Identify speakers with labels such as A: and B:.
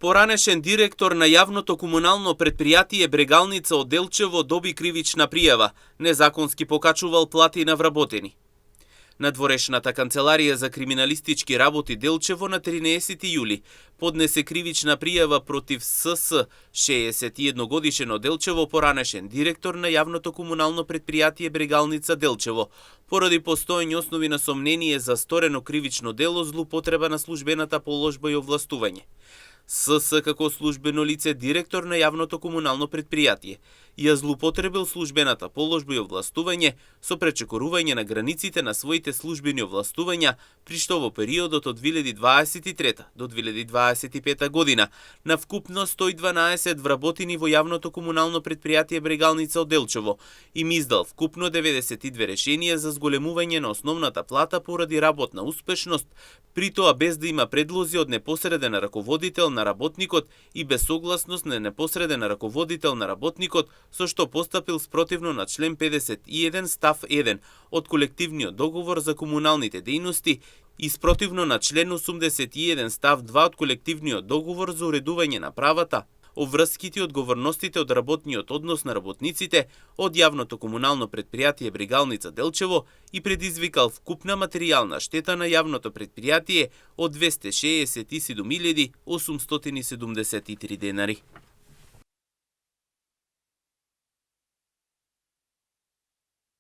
A: Поранешен директор на јавното комунално претпријатие Брегалница од Делчево доби кривична пријава, незаконски покачувал плати на вработени. Надворешната канцеларија за криминалистички работи Делчево на 13 јули поднесе кривична пријава против СС, 61 годишен од Делчево, поранешен директор на јавното комунално претпријатие Брегалница Делчево, поради постоење основи на сомнение за сторено кривично дело злоупотреба на службената положба и овластување. СС како службено лице директор на јавното комунално претпријатие ја злоупотребил службената положба и овластување со пречекорување на границите на своите службени овластувања, при што во периодот од 2023 до 2025 година на вкупно 112 вработени во јавното комунално претпријатие Брегалница од Делчево им издал вкупно 92 решенија за зголемување на основната плата поради работна успешност, при тоа без да има предлози од непосреден раководител на работникот и без согласност на непосреден раководител на работникот, со што постапил спротивно на член 51 став 1 од колективниот договор за комуналните дејности и спротивно на член 81 став 2 од колективниот договор за уредување на правата, обврските и одговорностите од работниот однос на работниците од јавното комунално претпријатие Брегалница Делчево и предизвикал вкупна материјална штета на јавното претпријатие од 267.873 денари.